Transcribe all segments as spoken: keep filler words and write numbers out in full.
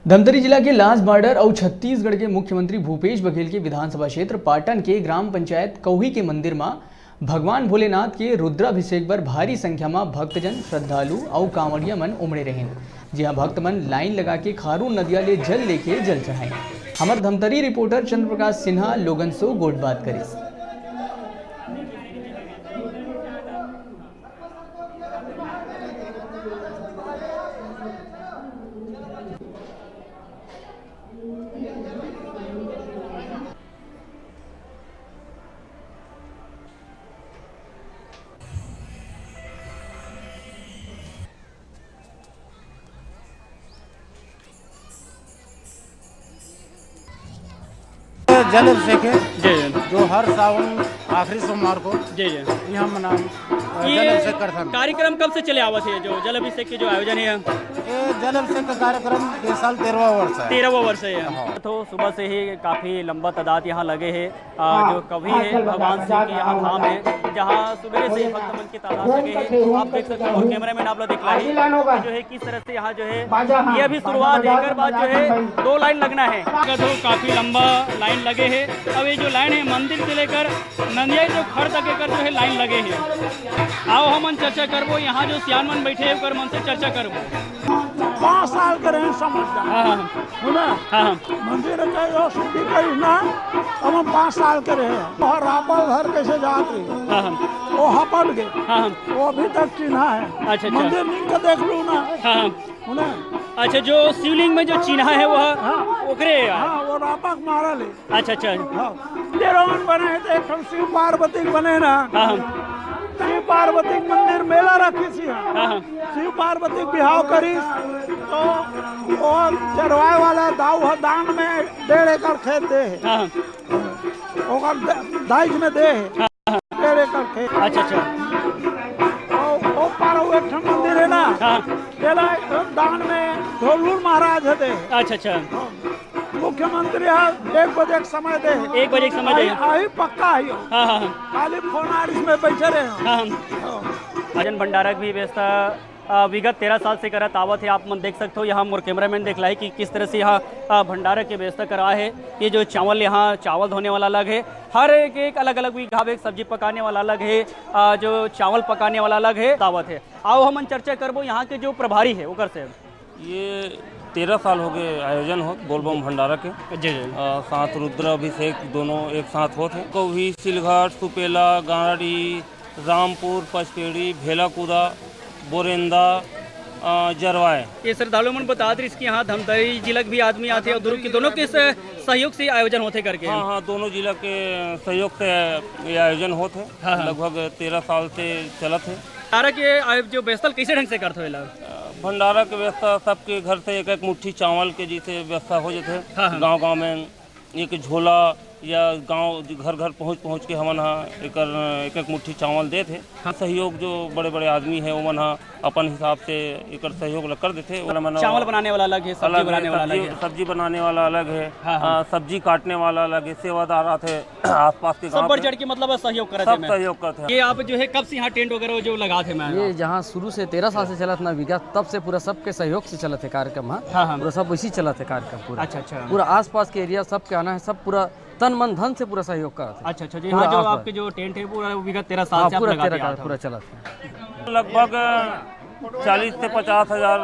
धमतरी जिला के last border अउ छत्तीसगढ़ के मुख्यमंत्री भूपेश बघेल के विधानसभा क्षेत्र पाटन के ग्राम पंचायत कौही के मंदिर म भगवान भोलेनाथ के रुद्राभिषेक बर भारी संख्या म भक्तजन, श्रद्धालु अउ कांवड़िया मन उमड़े रहिन, जिहां भक्त मन लाइन लगा के खारून नदिया ले जल लेके जल चढ़ाइन। हमर धमतरी रिपोर्टर चंद्र प्रकाश सिन्हा लोगन सो गोठबात करिस। जल अभिषेक है, जी, जी। जो हर सावन आखिरी सोमवार को जी, जी। यहाँ मना, अ, ये जल अभिषेक करथन। कार्यक्रम कब से चले आवत है, जो जल अभिषेक के जो आयोजन है? ये जल अभिषेक का कार्यक्रम ये साल तेरहवाँ वर्ष है। तेरहवाँ वर्ष है। हाँ। तो सुबह से ही काफी लंबा तादाद यहाँ लगे है, अ, जो कौही है, भगवान शिव के यहाँ धाम है, जहाँ सुबह से ही भक्त मन की तादाद लगे है। आप देख सकते हो, कैमरामैन आप लोग दिखला है, जो है किस तरह से यहाँ जो है, ये अभी शुरुआत है, एकर बाद जो है दो लाइन लगना है। देखो, काफी लंबा लाइन लगे है। अब ये जो लाइन है, मंदिर से लेकर नंदिया जो खड़ तक एकर जो है लाइन लगे है। आओ हमन चर्चा करबो, यहाँ जो सियान मन बैठे हैं ओकर मन से चर्चा करबो। पाँच साल के रहे समझ जा। हाँ, हाँ। है ना? हाँ, हाँ। मंदिर के जो शुद्धि करी ना, तब हम पाँच साल के रहे। और रापल घर कैसे जात रही? हाँ, हाँ। वो हपट गए। हाँ, हाँ। वो अभी तक चिन्हा है। अच्छा, अच्छा। मंदिर नींद के देख लू ना। हाँ, हाँ। है ना? अच्छा, जो शिवलिंग में जो चिन्हा है, वो हाँ। ओकरे है? हाँ, वो रापा के मारल है। अच्छा, अच्छा। हाँ। तेरह मन बने हैं, तो एक ठन शिव पार्वती के बने ना। हाँ, हाँ। शिव पार्वती के मंदिर मेला रखिस यहाँ। हाँ, हाँ। शिव पार्वती के बिहाव करिस, तो वो चरवाए वाला दाऊ ह दान में डेढ़ एकड़ खेत दे है। हाँ, हाँ। ओकर द-, दाइज में दे है। हाँ, हाँ। डेढ़ एकड़ खेत। अच्छा, अच्छा। और वो पार वो एक ठन मंदिर है ना, हाँ। तेला दान में ढोलूर महाराज ह दे है। अच्छा, अच्छा। हाँ। मुख्यमंत्री ह एक बजे के समय दे हे। एक बजे के समय दे हे। आही, आही पक्का आही। हाँ, हाँ, हाँ। खाली फोन आरिस में बैठे रहे। हाँ, हाँ। हाँ। भजन भंडारा के भी व्यवस्था, अ, विगत तेरह साल से करत आवत है। आप मन देख सकते हो, यहाँ मोर कैमरामैन देखलाही कि किस तरह से यहाँ, अ, भंडारा के व्यवस्था करा है। ये जो चावल, यहाँ चावल धोने वाला अलग है, हर एक, एक अलग-अलग विभाग, एक सब्जी पकाने वाला अलग है, अ, जो चावल पकाने वाला अलग है, दावत है। आओ हमन चर्चा करबो यहाँ के जो प्रभारी है ओकर से। ये तेरह साल हो गए आयोजन होत बोलबम भंडारा के। जी, जी। अ, साथ रुद्र अभिषेक दोनों एक साथ होत है। कौही, सिलघाट, सुपेला, गांड़ी, रामपुर, पचपेड़ी, भेलाकुदा, बोरेंदा, अ, जरवाए। ये श्रद्धालु मन बतात रहिस कि हाँ, धमतरी जिला के भी आदमी आथे और दुर्ग के, दोनों के स-, सहयोग से आयोजन होथे करके। हाँ, हाँ, दोनों जिला के सहयोग से ये आयोजन होत है। हाँ, हाँ। लगभग तेरह साल से चलत है। भंडारा के, अ, जो व्यवस्था कैसे ढंग से करत हो एला? अ, भंडारा के व्यवस्था सबके घर से एक एक मुट्ठी चावल के जैसे व्यवस्था हो जाथे। हाँ, हाँ। गांव गांव में एक झोला या गांव घर घर पहुंच पहुंच के हमन हा एकर एक एक मुट्ठी चावल देत हे। हाँ। सहयोग जो बड़े बड़े आदमी है ओमन हा अपन हिसाब से एकर सहयोग ल कर देथे। ओला मन चावल बनाने वाला अलग है, सब्जी अलग है, बनाने वाला अलग है। सब्जी बनाने वाला अलग है। हाँ, हाँ। अ, सब्जी काटने वाला अलग है, सेवादार आथे। आसपास के सब गांव बढ़ के चढ़ के मतलब सहयोग करत सब है मैं। सहयोग करत है। ये आप जो है कब से यहाँ टेंट वगैरह जो लगात है मैं? ये जहाँ शुरू से तेरह साल से चलत ना विकास, तब से पूरा सबके सहयोग से चलत है कार्यक्रम। हाँ, हाँ, हाँ। पूरा सब वैसे ही चलत है कार्यक्रम पूरा। अच्छा, अच्छा। पूरा आसपास के एरिया सबके आना है, सब पूरा तन मन धन से पूरा सहयोग करत है। अच्छा, अच्छा, जी, पूरा हाँ, जो आसपास। आपके जो टेंट है पूरा विगत तेरह साल हाँ, से आप पूरा लगाते तेरह आ रहे हो। पूरा चलत है। लगभग चालीस से पचास हजार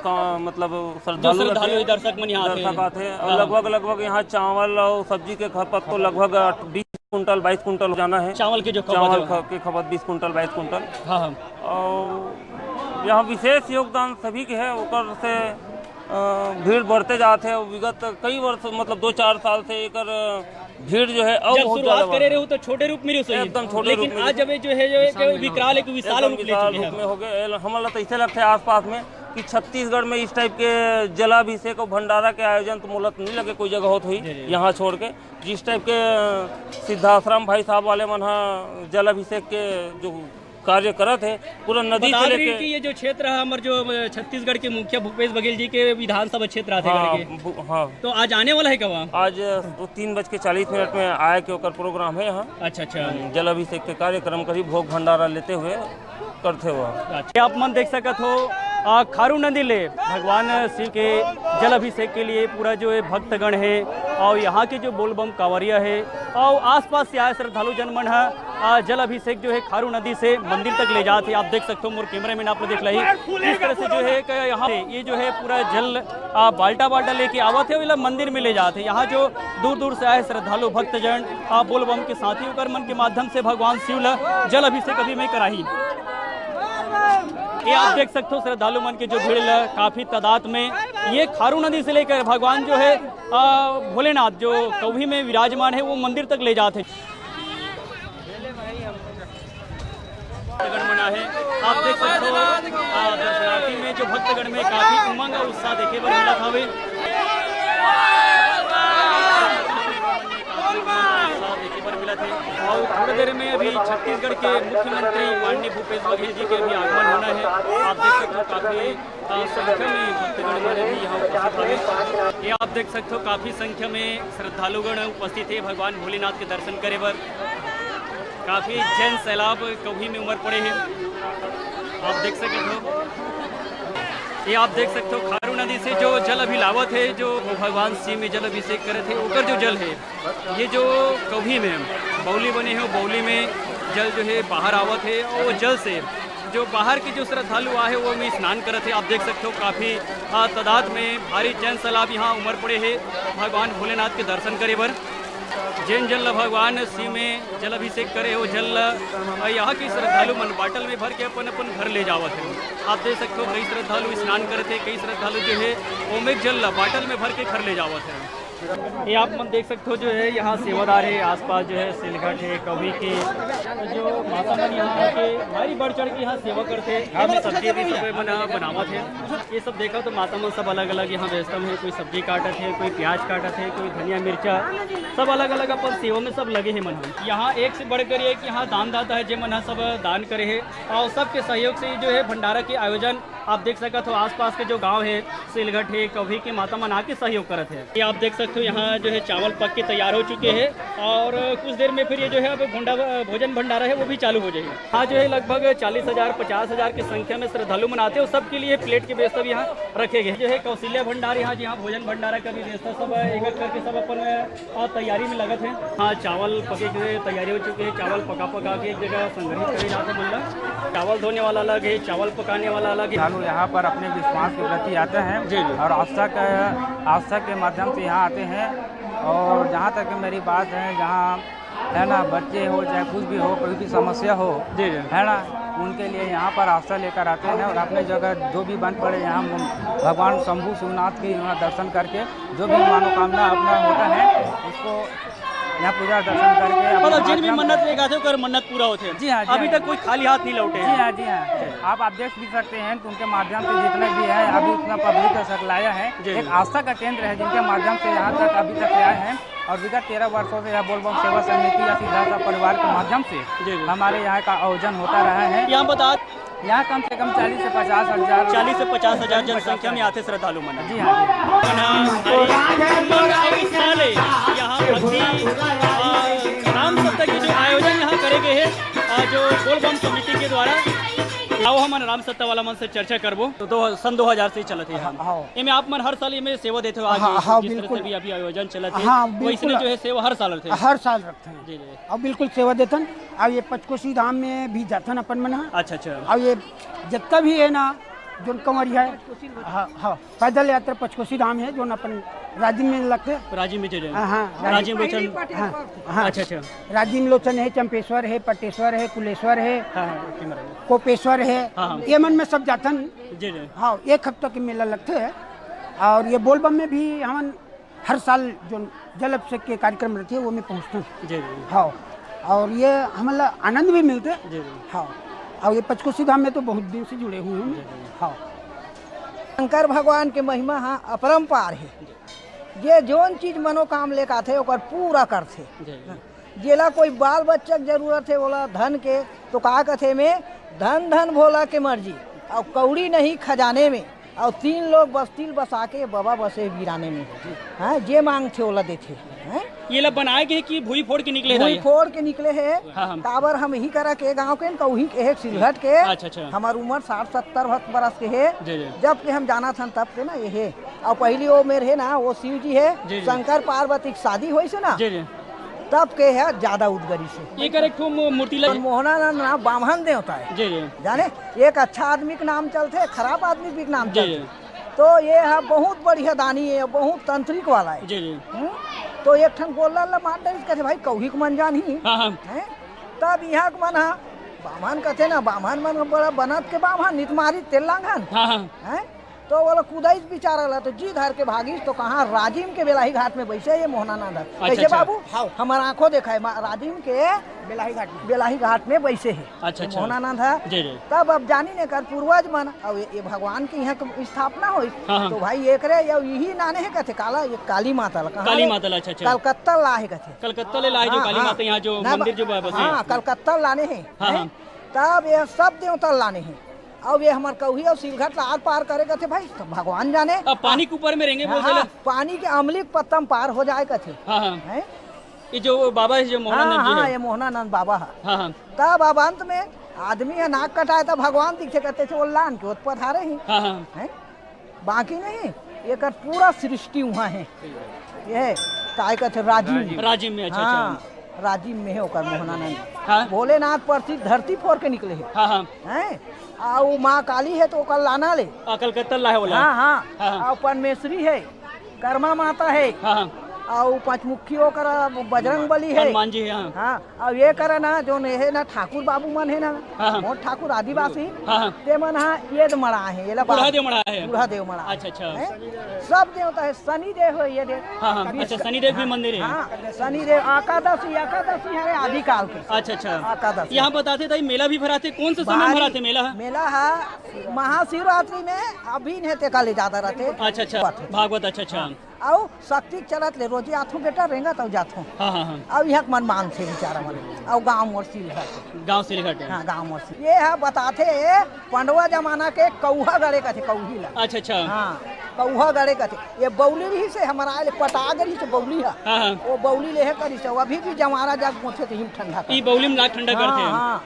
का, मतलब, जो श्रद्धालु श्रद्धालु रहते, दर्शक मन यहाँ आते दर्शक हैं। आते हैं। और हाँ। लगभग, लगभग यहाँ चावल और सब्जी के खपत तो लगभग बीस कुंटल, बाईस कुंटल हो जाना है। चावल की जो खपत चावल है। ख-, की खपत बीस कुंटल, बाईस कुंटल। हाँ, हाँ। और यहाँ विशेष योगदान सभी के है, ओकर से, अ, भीड़ बढ़ते जात है। विगत कई वर्ष, मतलब, दो चार साल से एकर भीड़ जो है, अब जब बहुत ज्यादा शुरुआत करे बढ़ रहे हो तो छोटे रूप में रहे हो, सही। एकदम छोटे रूप लेकिन में आज रहे। जब ये जो है, जो एक विकराल, एक विशाल एकदम रूप ले विशाल चुके हैं रूप आप। में हो गए। एल-, हमन ला तो ऐसे लगता है आसपास में कि छत्तीसगढ़ में इस टाइप के जलाभिषेक और भंडारा के आयोजन तो मोला तो नहीं लगे कोई जगह होत हुई जी, जी। यहाँ छोड़ के। जिस टाइप के सिद्धाश्रम भाई साहब वाले मन हा जलाभिषेक के जो कार्य करत है, पूरा नदी से बता दें लेके कि ये जो क्षेत्र है, हमारे जो, अ, छत्तीसगढ़ के मुखिया भूपेश बघेल जी के विधानसभा क्षेत्र आते हाँ, करके। बु-, हाँ। तो आज आने वाला है क्या वहाँ? आज, अ, वो तीन बज के चालीस मिनट में आए के ओकर प्रोग्राम है यहाँ। अच्छा, अच्छा। हम्म, जलाभिषेक के कार्यक्रम करी, भोग भंडारा लेते हुए करते हुए। अच्छा, आप मन देख सकत हो, आ, खारू नदी ले भगवान शिव के जल अभिषेक के लिए पूरा जो है भक्तगण है और यहाँ के जो बोलबम कांवरिया है और आसपास से आए श्रद्धालु जन मन ह, आ, जल अभिषेक जो है खारू नदी से मंदिर तक ले जात है। आप देख सकते हो, मोर कैमरामैन आप लोग देख लही, इस तरह से जो है कि यहाँ से ये जो है पूरा जल, आ, बाल्टा बाल्टा लेके आवत है, ओला मंदिर में ले जात है। यहाँ जो दूर दूर से आए श्रद्धालु भक्तजन, आ, बोलबम के साथी ओकर मन के माध्यम से भगवान शिव ला जल अभिषेक अभी में कराही। ये आप देख सकते हो श्रद्धालु मन के जो भीड़ ल काफी तादाद में ये खारू नदी से लेकर भगवान जो है, आ, भोलेनाथ जो कौही में विराजमान है, वो मंदिर तक ले जात है। भक्तगण मन आहे, आप देख सकते हो, आ, दर्शनार्थी में जो भक्तगण में काफी उमंग और उत्साह देखे बर मिलत हवे। उत्साह देखे बर मिलत है। और थोड़ी देर में अभी छत्तीसगढ़ के मुख्यमंत्री माननीय भूपेश बघेल जी के भी आगमन होना है। आप देख सकते हो, काफी, आ, संख्या में भक्तगण मन भी यहाँ उपस्थित हवे। ये आप देख सकते हो, काफी संख्या में श्रद्धालुगण उपस्थित है भगवान भोलेनाथ के दर्शन करे बर। काफी जन सैलाब कौही में उमड़ पड़े है, आप देख सकते हो। ये आप देख सकते हो, खारू नदी से जो जल अभी लावत है, जो भगवान शिव में जल अभिषेक करत है, ओकर जो जल है, ये जो कौही में बौली बने हो, बौली में जल जो है बाहर आवत है और वो जल से जो बाहर के जो श्रद्धालु आहे, वो में स्नान करत है। आप देख सकते हो, काफी, आ, तादाद में भारी जन सैलाब यहाँ उमड़ पड़े है भगवान भोलेनाथ के दर्शन करे बर। जेन जल ला भगवान शिव में जल अभिषेक करे, वो जल ला, आ, यहाँ के श्रद्धालु मन बाटल में भर के अपन अपन घर ले जावत है। आप देख सकते हो, कई श्रद्धालु स्नान करत है, कई श्रद्धालु जो है, ओमे जल ला बाटल में भर के घर ले जावत है। ये आप मन देख सकते हो, जो है यहाँ सेवादार है, आसपास जो है सिलघट है, कौही के, तो जो माता मन यहाँ आके भारी बढ़ चढ़ के यहाँ सेवा करते हैं। हाँ, एमे सब्जी भी सब मन बनावत है। ये सब देखा तो माता मन सब अलग-अलग यहाँ व्यस्तम है, कोई सब्जी काटत है, कोई प्याज काटत है, कोई धनिया मिर्चा, सब अलग-अलग अपन सेवा में सब लगे हैं मन ह। यहाँ एक से बढ़कर एक यहाँ दानदाता है, जे मन ह सब दान करे है और सबके सहयोग से जो है भंडारा के आयोजन आप देख सकत हो। आसपास के जो गांव है, सिलघट है, कौही के माता मन आके सहयोग करत है। ये आप देख सकते हो, यहाँ जो है चावल पक के तैयार हो चुके हैं और कुछ देर में फिर ये जो है अब भंडा-, भोजन भंडारा है, वो भी चालू हो जाएगा। यहाँ जो है लगभग चालीस हजार, पचास हजार की संख्या में श्रद्धालु मन आते हैं और सबके लिए प्लेट की व्यवस्था भी यहाँ रखे गए हैं। जो है कौशल्या भंडार, यहाँ जी, यहाँ भोजन भंडारा का भी व्यवस्था सब एक एक करके सब अपन, अ, तैयारी में लगत है। हाँ, चावल पके के तैयारी हो चुकी है। चावल पका पका के एक जगह संग्रहित करे जाते हैं, मतलब चावल धोने वाला अलग है, चावल पकाने वाला अलग है। श्रद्धालु यहाँ पर अपने विश्वास के प्रति आते हैं जी, जी। और आस्था का, आस्था के माध्यम से यहाँ आते हैं। और जहाँ तक मेरी बात है, जहाँ है ना, बच्चे हो चाहे कुछ भी हो, कोई भी समस्या हो, जी, जी। है ना, उनके लिए यहाँ पर आस्था लेकर आते हैं और अपने जगह जो भी बन पड़े, यहाँ भगवान शंभू शिवनाथ के यहाँ दर्शन करके जो भी मनोकामना अपना होता है, उसको यहाँ पूजा दर्शन करके अपने मतलब जिन भी माध्यम मन्नत लेके आथे, ओकर मन्नत पूरा होथे। जी हाँ, जी अभी हाँ। तक कोई खाली हाथ नहीं लौटे जी हैं। हाँ, जी हाँ। आप, आप देख भी सकते हैं कि उनके माध्यम से जितने भी हैं, अभी उतना पब्लिक का सकलाया है। जी, एक जी। आस्था का केंद्र है, जिनके माध्यम से यहाँ तक अभी तक आए हैं। और विगत तेरह वर्षों से यह बोलबम सेवा समिति या सीधा सा परिवार के माध्यम से जी, जी। हमारे यहाँ का आयोजन होता रहा है। यहाँ बता यहाँ कम से कम चालीस से पचास हजार चालीस से पचास हजार जनसंख्या में आथे श्रद्धालु मन। जी हाँ, जी हाँ। मन ह भारी उमंग अउ उत्साह ले यहाँ भक्ति, अ, राम सप्ता के जो आयोजन यहाँ करे गए हे, अ, जो बोलबम समिति के द्वारा, आओ हमन राम सप्ता वाला मन से चर्चा करबो। तो दो, सन दो हजार से ही चलत हे यहाँ। हाँ, हाँ। एमे आप मन हर साल एमे सेवा देते हो, आज हाँ, जिस, हाँ, जिस तरह से बिल्कुल। भी अभी आयोजन चलत हे, हाँ, वैसने बिल्कुल। जो है सेवा हर साल रथे। हर साल रखते हैं। जी, जी। अब बिल्कुल सेवा देथन। अब ये पचकोसी धाम में भी जाथन अपन मन ह। अच्छा, अच्छा। अब ये जितना भी है ना, जोन कंवरिया है, हाँ, हाँ, पैदल यात्रा पचकोसी धाम है, जोन अपन राजिम में लगथे। राजिम में चले। हाँ, हाँ, राजिम राजिम लोचन। हाँ, हाँ। अच्छा, अच्छा। राजिम लोचन है, चंपेश्वर है, पटेश्वर है, कुलेश्वर है, हाँ, हाँ, कैमरा में। कोपेश्वर है, हाँ, हाँ। ये मन में सब जाथन। जी, जी। हाँ, एक हफ्ता के मेला लगथे। और ये बोलबम में भी हमन हर साल जो जल अभिषेक के कार्यक्रम रहते हैं, वो में पहुँचते हैं। जी, जी। हाँ, और ये हमें ला आनंद भी मिलते हैं। जी, जी। हाँ, और ये पचकोसी धाम में तो बहुत दिन से जुड़े हुए हैं। जी, जी। हाँ। शंकर भगवान के महिमा ह अपरंपार हे। जे जोन चीज मनोकाम लेके आथे, ओकर पूरा करथे। जी, जी। जेला कोई बाल बच्चा के जरूरत हे, ओला धन के, तो का कथे में, "धन धन भोला के मर्जी, अउ कौड़ी नहीं खजाने में।" अउ तीन लोग बस तिल बसा के बबा बसे वीराने में। हैं, जे मांगथे ओला देथे। हैं? ये ला बनाए के हे कि भुई फोड़ के निकले हे भुई दाई? फोड़ के निकले हे। हाँ, हाँ। काबर हम इही करा के गांव के न, कहूं के हे सिलघट के। अच्छा, अच्छा। हमर उमर साठ सत्तर बरस के हे। जी, जी। जब के हम जानत हन तब के ना ये हे। अउ पहिली वो मेर हे ना, वो शिव जी हे, जी, जी। शंकर पार्वती के शादी होइस हे ना, जी, जी। तब के हे ज्यादा उदगरिस हे। एकर एक ठो मू-, मूर्ति ला मोहनानंद ना बाम्हन देवता हे। जी, जी। जाने, एक अच्छा आदमी के नाम चलथे, खराब आदमी के नाम जी, चलथे। जी। तो ये ह बहुत बढ़िया दानी हे, बहुत तंत्रिक वाला हे। जी, जी। हम्म? तो एक ठन गोल्लर ला मार डरिस, कथे, "भाई, कौही के मन जानही।" हाँ, हाँ। हैं? तब इहाँ के मन ह, बाम्हन कथे ना, बाम्हन मन बड़ा बनत के बाम्हन, नित मारी तेल लांघन। हाँ, हाँ। हैं? तो वो लोग कुदाइस बिचारा ला, तो जी धर के भागिस, तो कहाँ राजिम के बेलाही घाट में बइसे हे ये मोहनानंद ह। अच्छा, कइसे अच्छा। बाबू? हाँ। हमर आँखों देखा हे, मा-, राजिम के बेलाही घाट में। बेलाही घाट में बइसे हे। अच्छा, ये अच्छा। मोहनानंद ह। जी, जी। तब अब जानी ने कर पूर्वज मन, अब ये, ये भगवान के यहाँ के स्थापना होइस, हाँ, हाँ। तो भाई एकरे ये इही नाने हे कथे, काला, ये काली माता ला, कहाँ काली ले? माता ला, अच्छा, अच्छा। कलकत्ता ला हे कथे। कलकत्ता ले लाए जो हाँ, काली हाँ। माता यहाँ जो ना, मंदिर जो बा-, बसे हाँ, हे। कलकत्ता लाने हे, हाँ, हैं? हाँ। तब ये सब देवता लाने हे। अब ये हमर कौही अउ सिलघट ला आर पार करे कथे भाई, तो भगवान जाने। अब पानी के ऊपर में रेंगे हाँ, बोल देला। हाँ, पानी के अमली के पत्ता में पार हो जाए कथे। हाँ, हाँ। हैं? ये जो बाबा हे, जो मोहनानंद हाँ, जी हाँ, हे। ये मोहनानंद बाबा हे। हाँ, हाँ। तब अब अंत में आदमी ह नाक कटाए, तब भगवान दिखथे, कथे, "चल लान के ओत पधारे ही।" हाँ, हाँ। हैं? बाकी नहीं, एकर पूरा सृष्टि उहाँ हे। ये हे, काय कथे, राजिम। राजिम में, अच्छा, हाँ, अच्छा। राजिम में हे ओकर मोहनानंद। हाँ। भोलेनाथ परती धरती फोर के निकले हे। हाँ, हाँ। हैं? अउ माँ काली हे तो ओकर लाना ले। आ, कलकत्ता ला हे ओला। हाँ, हाँ। हाँ, हाँ। अउ परमेश्वरी हे, कर्मा माता हे। हाँ, हाँ। अउ पंचमुखी ओकर बजरंग बली हे। हनुमान जी हे, हाँ। हाँ, अउ ये करा ना, जोन हे ना ठाकुर बाबू मन हे ना, हाँ, हाँ। मोर ठाकुर आदिवासी, हाँ, हाँ। ते मन हा ये दे मड़ा हे, ये ला बूढ़ा बाबू। दे मड़ा हे। बूढ़ा देव मड़ा हे। अच्छा, अच्छा। हैं? सब देवता हे, शनि देव हे ये दे। हाँ, हाँ, विश्व-, अच्छा, शनि देव भी हाँ, मंदिर हे। हाँ, शनि देव एकादशी, एकादशी हरे आदि काल के। अच्छा, अच्छा। एकादशी। यहाँ बताथे त मेला भी भराथे, कौन से समय में भारी भराथे मेला? मेला हा महाशिवरात्रि में अभी नहीं तेका ले जाता रहते। अच्छा, अच्छा, बात हे। भागवत, अच्छा, अच्छा। हाँ। अउ शक्ति के चलत ले रोजे आथों बेटा, रेंगत अउ जाथों। हाँ, हाँ, हाँ। अउ इहाँ के मन मानथे बिचारा मन। अउ गाँव मोर सिलघट। गाँव सिलघट हे। हाँ, गाँव मोर सिल-, ये ह बताथे पंडवा जमाना के कौहा गड़े कथे, कौही ला। अच्छा, अच्छा। हाँ, कौहा गड़े कथे। ये बौली रहिसे हमर आए ले पटा गे रहिसे बौली ह। हाँ, हाँ। वो बौली ले हे करिसे, वो अभी भी जवारा जग मोथे त हिम ठंडा कर। ई बौली में लाग ठंडा हाँ, करथे। हाँ।